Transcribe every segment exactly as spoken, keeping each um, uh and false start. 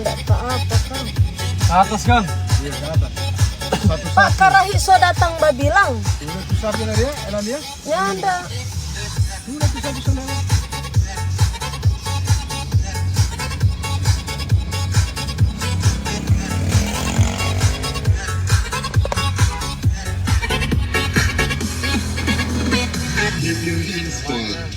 Apa-apa, Kang? Ke atas, Kang. Iya, ke atas. Satu Pak sapi. Karahi so datang babilang. Udah tu sapi na dia, elang dia? Nyanda. Udah tu sapi sana. If you feel inspired,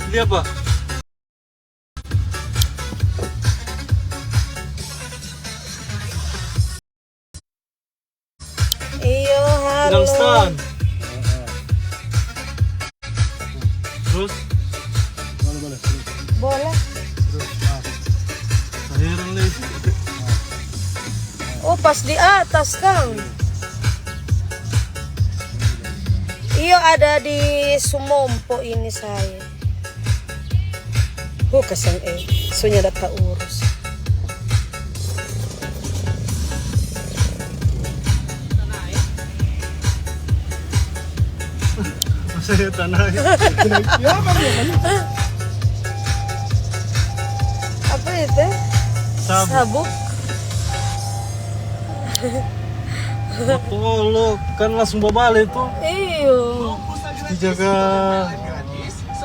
ini apa? Iyo, halo. Bilang stand. Terus? Boleh, boleh, terus. Boleh. Terus, ah. Heran nih. Oh, pas di atas, Kang. Iyo, ada di Sumompo ini saya. Huh, kasiang, eh. So nyanda taurus. Masa ya tanah ya? Ya, apa dia, Bang? Apa itu? Sabuk. Sabuk. Waktu lo kan langsung babale itu. Iyo. Dijaga.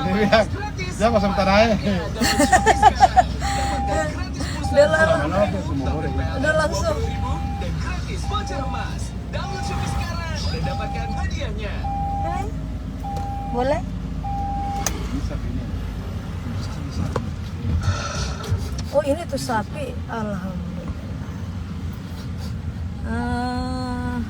Dia bilang, "Jangan pasang tanah, eh." Udah lang-, udah langsung. Hai. Boleh? Oh, ini tuh sapi. Alhamdulillah. Ah.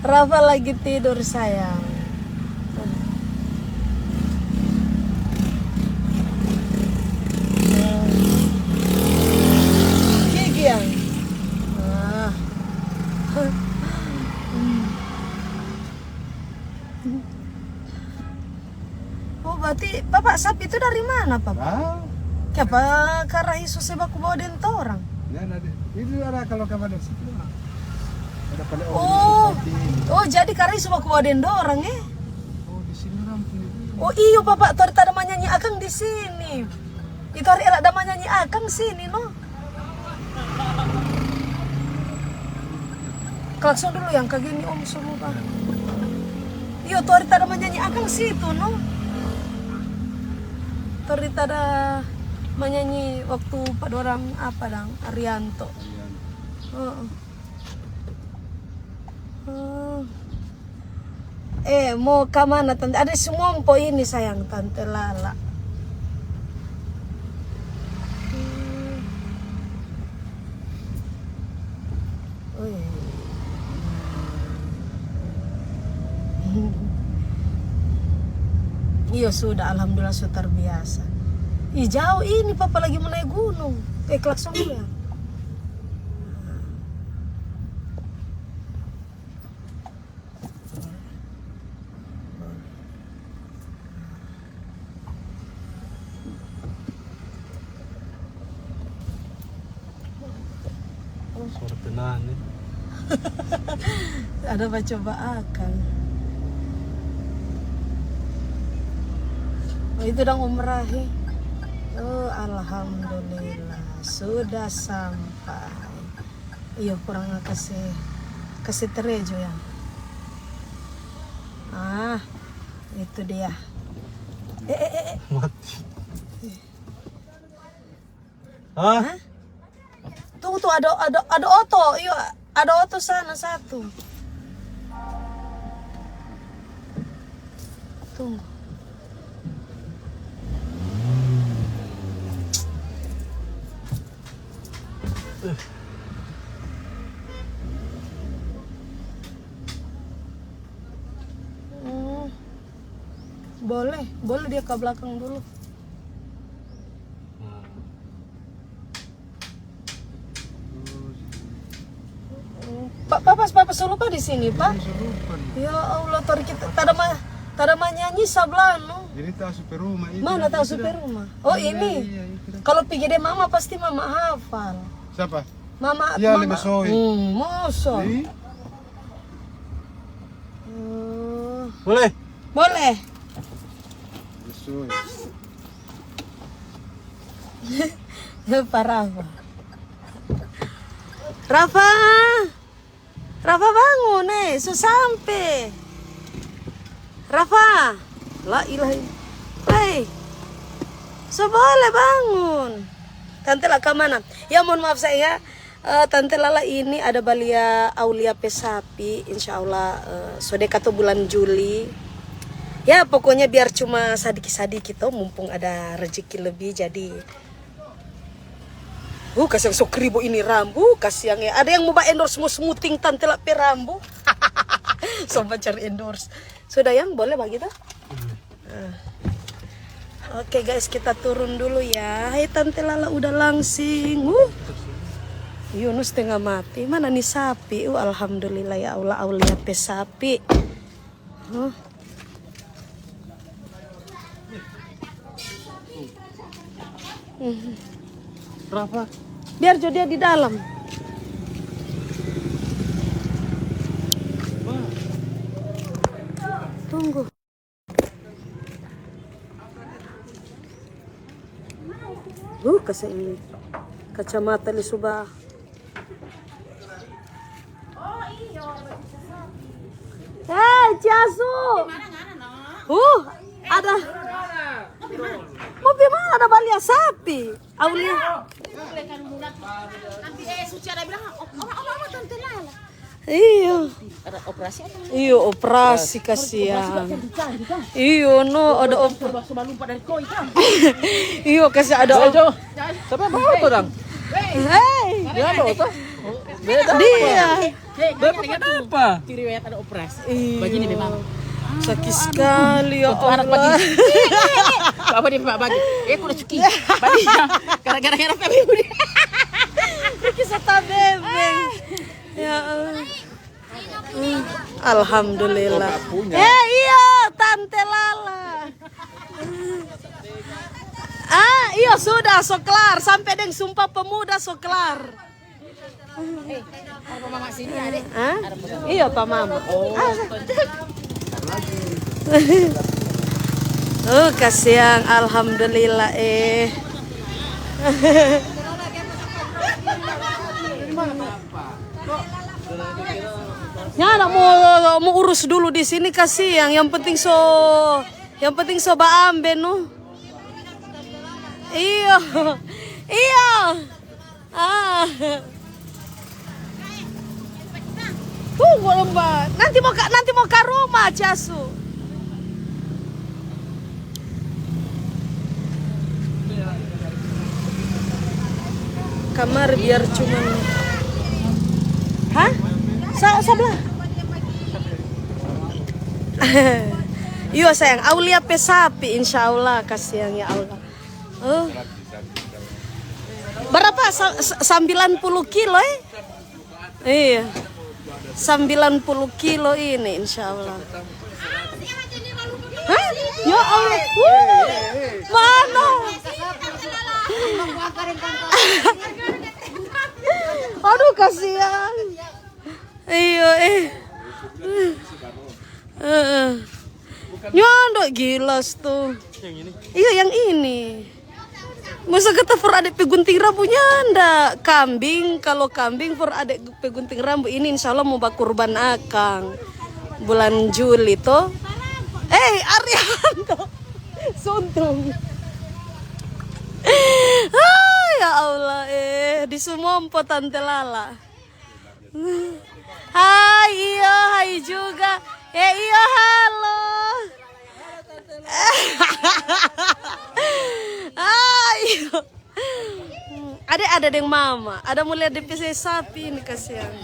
Rafa lagi tidur, sayang. Gigi yang. Ah. Oh, berarti Papa, sapi itu dari mana, Papa? Ah. Kiapa karahi so se baku bawa deng torang? Ya, ada di, itu ada kalau kabar dari situ lah. Ada pale. Oh, sapi. Oh, jadi karahi so baku bawa deng dorang, eh? Oh, di sini orang punya. Oh, iyo, Papa, tadi ada manyanyi akang di sini. Itu hari ada manyanyi akang sini, no? Klakson dulu yang kagini, Om, so lupa. Iyo, tu hari tada manyanyi akang situ, no? Tu hari tada manyanyi waktu pa dorang apa dang, Arianto. Heeh. Hmm. Eh, mo ka mana, Tante? Ada Sumompo ini, sayang, Tante Lala. Hmm. Ui. Iyo, sudah, alhamdulillah, su terbiasa. Ih, jauh ini, Papa lagi mau naik gunung. Eh, klakson dulu ya. Suara tenang nih. Ada bacoba akang. Oh, itu dang umrah, he. Oh, alhamdulillah, sudah sampai. Iyo, kurang kase, kase terejo ya. Ah, itu dia. Eh, eh, eh, eh. Mati. Hah? Hah? Tunggu tuh, ada, ada, ada oto. Iyo, ada oto sana satu. Tunggu. Hmm. Boleh, boleh dia ke belakang dulu. Pa, pa, pas, pa, pas so lupa di sini, Pa. Ya Allah, tori kita tada ma-, Ada manyanyi sabla, no? Ini tau super rumah itu. Mana tau super rumah? Oh, iya, ini. Iya, iya, itu dah. Kalau pigi de mama, pasti mama hafal. Siapa? Mama, iya, mama. Lebe Soi. Hmm, moso. Ih. Hmm. Boleh? Boleh. Lebe Soi. Parah. Rafa. Rafa, bangun, eh, so sampe. Rafa, la ilaha ill-, hei, so boleh bangun. Tante la ka mana? Ya, mohon maaf, sayang, ya. Eh, Tante Lala ini ada balia Aulia pe sapi, insya Allah, eh, so deka to bulan Juli. Ya, pokoknya biar cuma sadiki-sadiki to, mumpung ada rezeki lebih, jadi Uh, kasiang so kribo ini rambu, kasiang ya. Ada yang mo ba endorse, mo smoothing Tante La pe rambu? So ba cari endorse. So, Dayang, boleh bagitu? Ah. Oke, guys, kita turun dulu ya. Hai, Tante Lala udah langsing. Uh. Yunus tengah mati. Mana nih sapi? Uh, alhamdulillah ya Allah, Aulia pe sapi. Huh? Mhm. Rafa. Biar jo dia di dalam. Tunggu. Uh, kase ini. Kacamata le suba. Hei, Ciasu. Uh, ada. Mo pi mana ada balia sapi? Aulia. Iyo. Iyo, operasi kasiang. Iyo, no, ada op-, iyo, kasi ada op-, siapa yang bawa tu, dang? Hei. Dia bawa tu? Beda. Dia. Bapak kenapa? Iyo. Saki skali, ya Allah. Apa dia, Pak, bagi? Eh, aku udah cuki. Bagi. Gara-gara herap kami udah. Kisah tabebeng. Ya Allah. Hmm, alhamdulillah. Eh, iyo, Tante Lala. Ah, iyo, sudah, so klar. Sampe deng Sumpah Pemuda, so klar. Iyo, pa mama. Oh. Oh, kasiang, alhamdulillah, eh. Nyanda mo, mo urus dulu di sini, kasiang. Yang penting so, yang penting so baambe, no. Iyo. Iyo. Ah. Tunggu, lomba. Nanti mo ka, nanti mo ka rumah, Casu. Kamar biar cuman, hah? Sa-, sabla. Iyo, sayang, Aulia pe sapi, insya Allah, kasiang ya Allah. Oh. Berapa? Sa-, sa-, sambilan puluh kilo, eh? Iya. Sambilan puluh kilo ini, insya Allah. Hah? Ya Allah. Wuh. Mana? Aduh, kasihan. Iyo, eh. Heeh. Nyondo gilas tu. Yang ini? Iyo, yang ini. Masa kata for ade pe gunting rambu, nyanda. Kambing, kalo kambing for ade pe gunting rambu ini, insya Allah mo bakurban akang. Bulan Juli to. Eh, Arianto. Suntung. Ah, ya Allah, eh, di Sumompo, Tante Lala. Hai, iyo, hai juga. Eh, iyo, halo. Hai, iyo. Ade ada deng mama. Ada mo lia de pe sapi ini, kasiang.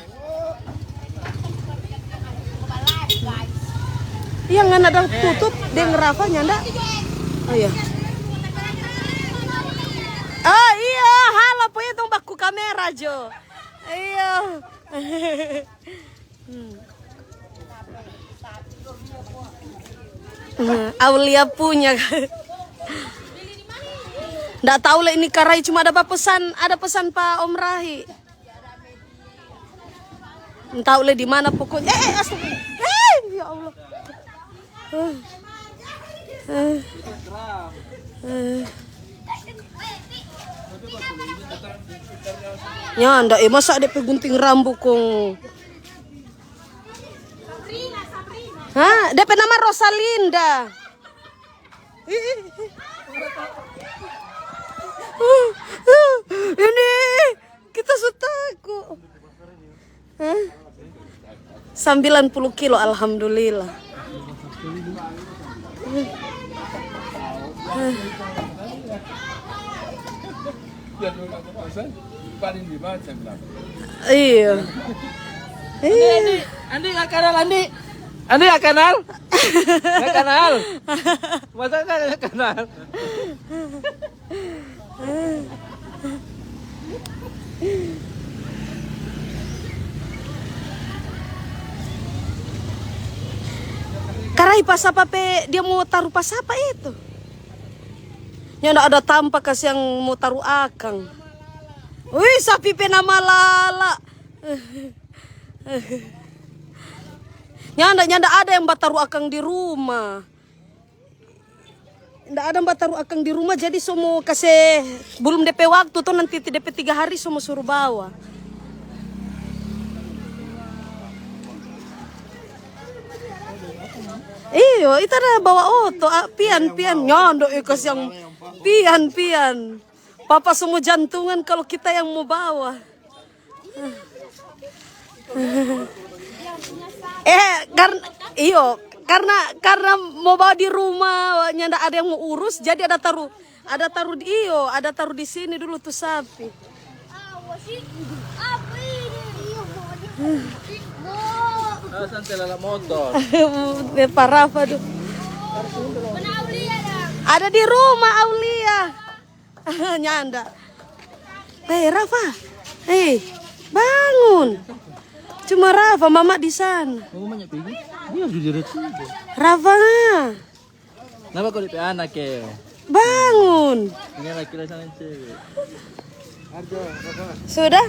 Iya, ngana ada tutut deng Rafa, nyanda? Oh, iya. Oh, iya, halo, po itu baku kamera jo. Iya. Hmm. Aulia punya. Ndak tahu le ini karai, cuma ada pesan, ada pesan pa Om Rahi. Ndak tahu le di mana pokoknya. Eh, eh, astaga. Eh, ya Allah. Eh, eh, eh. Nyanda, eh, masa depe gunting rambu kong. Ha, depe nama Rosalinda. Ini kita su taku. Hah? Sambilan puluh kilo, alhamdulillah. Iyo. Iyo. Andi, nggak kenal Andi? Andi nggak kenal? Nggak kenal? Masa nggak kenal? Karai pa sapa pe dia mo taru pa sapa itu? Nyanda ada tampa kasiang mo taru akang. Wih, sapi pe nama lala. Nyanda, nyanda ada yang bataru akang di rumah. Nda ada bataru akang di rumah, jadi so mo kase, belum depe waktu to, nanti depe tiga hari so mo suru bawa. Iyo, ita ada bawa oto, ah, pian, pian. Nyondo, eh, kasiang pian, pian. Papa so mo jantungan kalau kita yang mo bawa. Eh, karna, iyo, karna, karna mo bawa di rumah, nyanda ada yang mo urus, jadi ada taru, ada taru di, iyo, ada taru di sini dulu tu sapi. Ah, sante lala motor. Parah, aduh. Ada di rumah, Aulia. Nyanda. Hei, Rafa. Hei, bangun. Cuma Rafa, mama di sana. Oh, banyak pigi. Dia jujur itu. Rafa. Kenapa kau depe anak ke? Bangun. Ini laki-laki sana cewek. Sudah?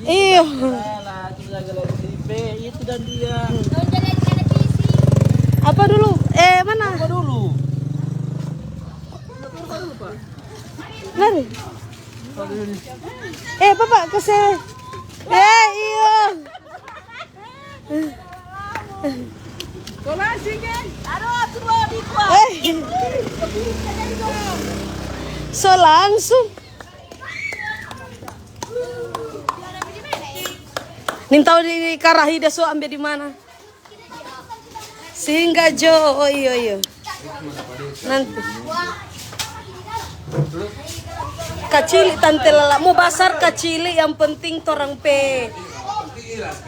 Iyo. Lala, kita jaga lagi di B, itu dan dia. Apa dulu? Eh, mana? Apa dulu? Mari. Eh, Bapak, ke sini. Eh, iyo. Eh. So langsung. Nintau di karahi da so ambe di mana? Singga jo, oh iyo, iyo. Nanti. Kacili tante lala, mo basar kacili, yang penting torang pe,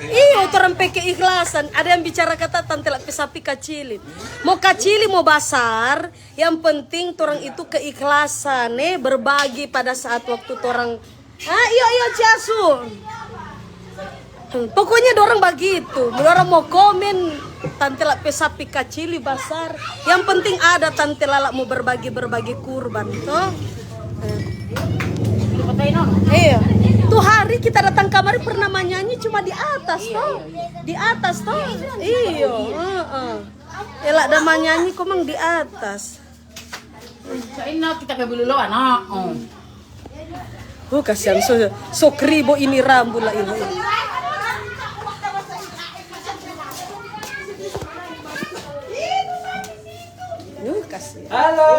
iyo, torang pe keikhlasan. Ada yang bicara kata tante lala pe sapi kacili. Mo kacili, mo basar, yang penting torang itu keikhlasan, eh, berbagi pada saat waktu torang Ah, iyo, iyo, Ciasu. Hmm, pokoknya dorang bagitu. Dorang mo komen, tante lala pe sapi kacili basar. Yang penting ada tante lala mo berbagi-berbagi kurban, to. Eh. Iya. Tu hari kita datang kamari pernah manyanyi cuma di atas, to. Di atas, to. Iyo, heeh. Ela da manyanyi komang di atas. Sa ina kita pe bulu lo ana. Oh. Oh, kasihan, so, so kribo ini rambu la ini. Uh, kasihan. Halo.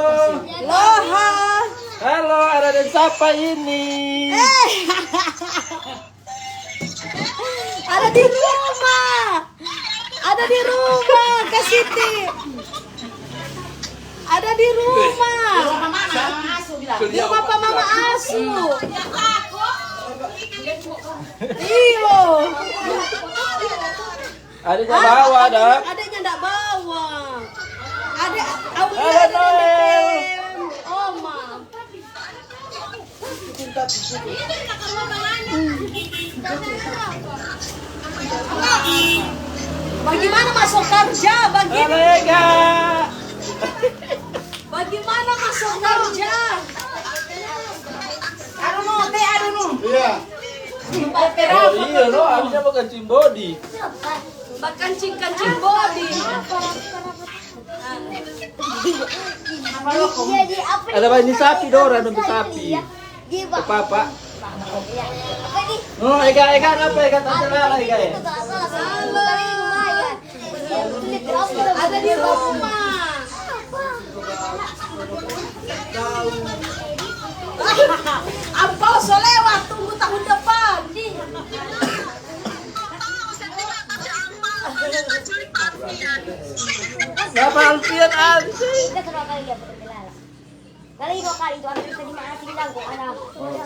Loha. Halo, ada dan siapa ini? Ada di rumah. Ada di rumah, Kak Siti. Ada di rumah. Di rumah pa mama Asu. Iyo. Adiknya bawa, ada. Adiknya ndak bawa. Adik Aulia ada di Oma. Bagaimana masuk kerja? Bagaimana? Bagaimana masuk kerja? Aduh, no, teh, aduh, no. Iya. Oh, iya, no, harusnya bukan cimbodi. Bakancing-kancing bodi. Ada banyak sapi, Dora, nunggu sapi. Apa, apa? Oh, Ega, Ega, apa, Ega? Tante Lala, Ega, ya? Ada di rumah. Ampau so lewat, tunggu tahun depan. Siapa Alfian, anjing? Kali dua kali itu, ada bisa di mana sini, Nang, kok ada.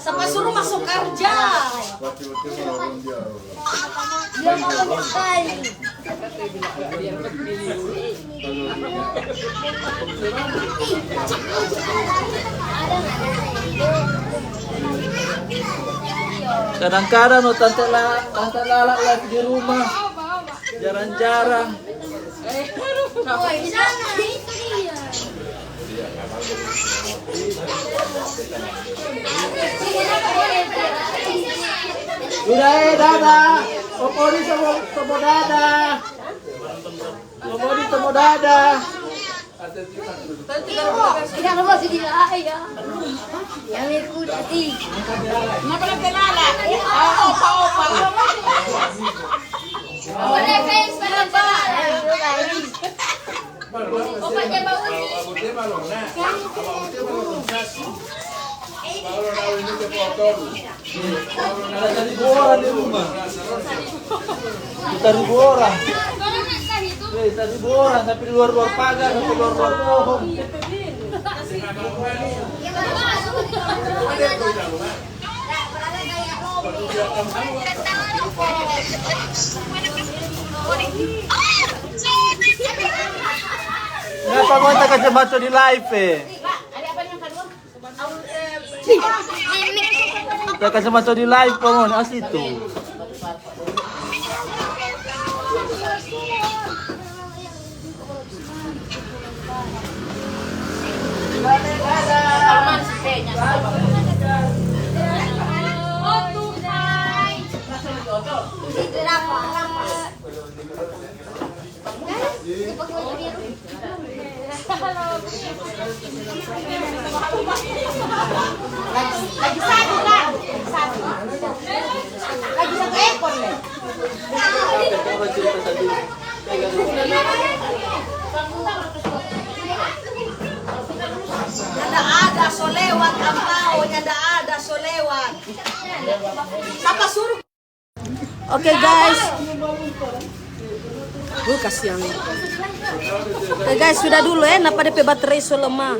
Sapa suruh masuk kerja? Dia mau banyak sekali. Kadang-kadang no, tante la, tante Lala lagi di rumah, jarang-jarang. Udah, eh, dadah. Popori sama, sama dadah. Popori sama dadah. Tidak mau sih dia, ya. Yang itu tadi. Kenapa nanti Lala? Opa, opa. Opa, opa. Ada seribu orang di rumah. Seribu orang. Eh, seribu orang, sampai di luar-luar pagar, sampai luar-luar pohon. Kenapa kau tak kasih baca di live, eh? Tak kasih baca di live, kau mau asli tu. Lagi, lagi satu, Kang. Lagi satu. Lagi satu ekor, nih. Nyanda ada so lewat, ampao, nyanda ada so lewat. Sapa suruh? Oke, guys. Uh, kasihan. Oke, guys, sudah dulu, eh, napa depe baterai so lemah.